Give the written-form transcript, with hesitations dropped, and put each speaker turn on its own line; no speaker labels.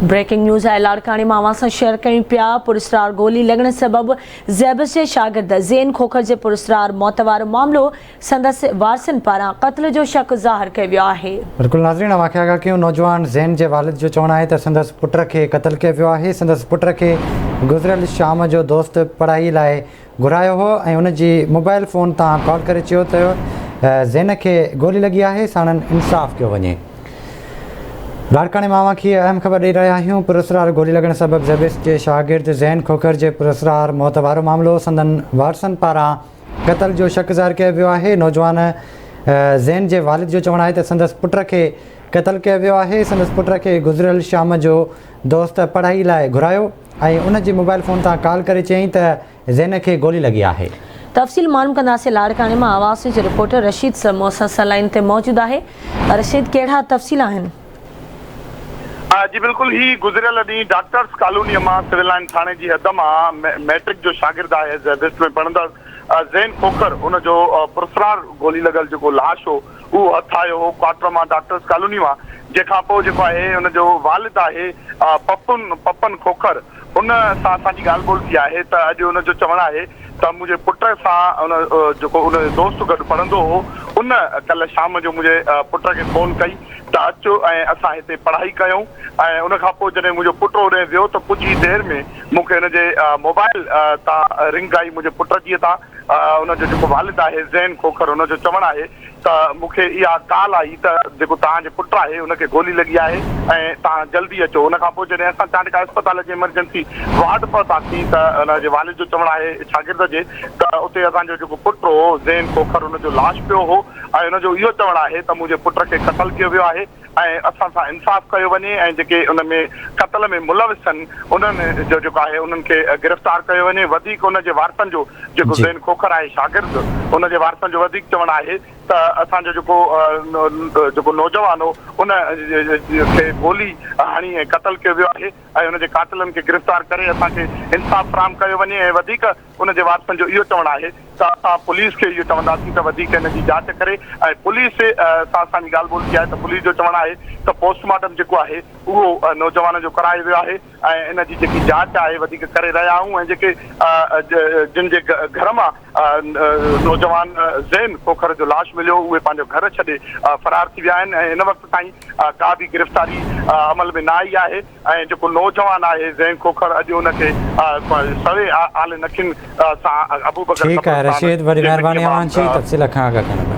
Breaking news آهي لاڙڪاڻي مان اوهان سان شيئر ڪيون پيا پراسرار گولي لڳڻ سبب زيبس جي شاگرد زين کوکر جي پراسرار موت وارو معاملو سندس وارثن پاران قتل جو شڪ ظاهر ڪيو ويو آهي.
بلڪل ناظرين اوهان کي آگاهه ڪيون نوجوان زين جي والد جو چوڻ آهي ته سندس پٽ کي قتل ڪيو ويو آهي سندس پٽ کي گذريل شام جو دوست پڙهائي لاء گهرايو هو ۽ ان جي موبائل فون تان ڪال ڪري چيو ته زين کي گولي لڳي آهي ساڻن انصاف ڪيو وڃي. لاڙڪاڻي مان اوهان کي اهم خبر ڏئي رهيا آهيون پراسرار گولي لڳڻ سبب زبيس جي شاگرد زين کوکر جي پراسرار موت وارو معاملو سندن وارثن پاران قتل جو شڪ ظاهر ڪيو ويو آهي نوجوان زين جي والد جو چوڻ آهي ته سندس پٽ کي قتل ڪيو ويو آهي سندس پٽ کي گذريل شام جو دوست پڙهائي لاء گهرايو ۽ ان جي موبائل فون تان ڪال ڪري چيائين ته زين کي گولي لڳي آهي.
تفصيل معلوم ڪنداسين لاڙڪاڻي مان آواز نيوز جو رپورٽر رشيد سمون اسان سان لائين تي موجود آهي رشيد ڪهڙا تفصيل آهن.
جي بلڪل هي گذريل ڏينهن ڊاڪٽرس ڪالونيء مان سول لائن ٿاڻي جي حد مان ميٽرڪ جو شاگرد آهي زيبسٽ ۾ پڙهندڙ زين کوکر ان جو پراسرار گولي لڳل جيڪو لاش هو اهو هٿ آيو هو ڪوارٽر مان ڊاڪٽرس ڪالوني مان جنهن کان پوء جيڪو آهي ان جو والد آهي پپن پپن کوکر ان سان اسان جي ڳالهه ٻولهه ٿي آهي ته اڄ ان جو چوڻ آهي ته منهنجي پٽ سان ان جيڪو ان جو دوست گڏ پڙهندو هو ان ڪلهه شام جو منهنجي پٽ کي فون ڪئي ته اچ ۽ اسان هتي پڙهائي ڪيون ۽ ان کان پوء جڏهن منهنجو پٽ اوڏانهن ويو ته ڪجهه ئي دير ۾ مون کي ان جي موبائل تان رنگ آئي منهنجي پٽ جي تان ان جو جيڪو والد آهي زين کوکر ان جو چوڻ آهي ته مون کي اها ڪال آئي ته جيڪو توهان جي پٽ آهي ان کي گولي لڳي آهي ۽ توهان جلدي اچو ان کان پوء جڏهن اسان چانڊڪا اسپتال جي ايمرجنسي وارڊ پهتاسين ته ان جي والد جو چوڻ آهي شاگرد جي ته اتي اسان جو جيڪو پٽ هو زين کوکر ان جو لاش پيو هو ۽ ان جو اهو چوڻ آهي ته منهنجي پٽ کي قتل ڪيو ويو آهي ۽ اسان سان انصاف ڪيو وڃي ۽ جيڪي ان ۾ قتل ۾ ملوث آهن انهن جو جيڪو آهي انهن کي گرفتار ڪيو وڃي وڌيڪ ان جي وارثن جو جيڪو زين کوکر آهي شاگرد ان جي وارثن جو وڌيڪ چوڻ آهي ته اسان جو جيڪو جيڪو نوجوان هو ان کي گولي هڻي ۽ قتل ڪيو ويو آهي ۽ ان جي قاتلن کي گرفتار ڪري اسان کي انصاف فراهم ڪيو وڃي ۽ وڌيڪ ان جي وارثن جو اهو چوڻ آهي ته اسان پوليس کي اهو چونداسين ته وڌيڪ ان جي جاچ ڪري ۽ پوليس سان اسان جي ڳالهه ٻولهه ٿي آهي ته پوليس جو چوڻ آهي ته پوسٽ مارٽم جيڪو آهي اهو نوجوان جو ڪرايو ويو آهي ۽ ان جي جيڪي جاچ آهي وڌيڪ ڪري رهيا آهيون ۽ جيڪي جن جي گهر مان نوجوان زين کوکر جو لاش مليو اهي پنهنجو گهر ڇڏي فرار ٿي ويا آهن ۽ هن وقت تائين ڪا به گرفتاري عمل ۾ نه آئي آهي. ۽ جيڪو نوجوان آهي زين کوکر اڄ ان کي سوين آلين اکين سان ابوبڪر
ٺيڪ آهي
قبرستان
رشيد وڏي
جي
مهرباني
مٽيء
اوهان
مان
جي تفصيل کان آگاهه ڪرڻ لاء.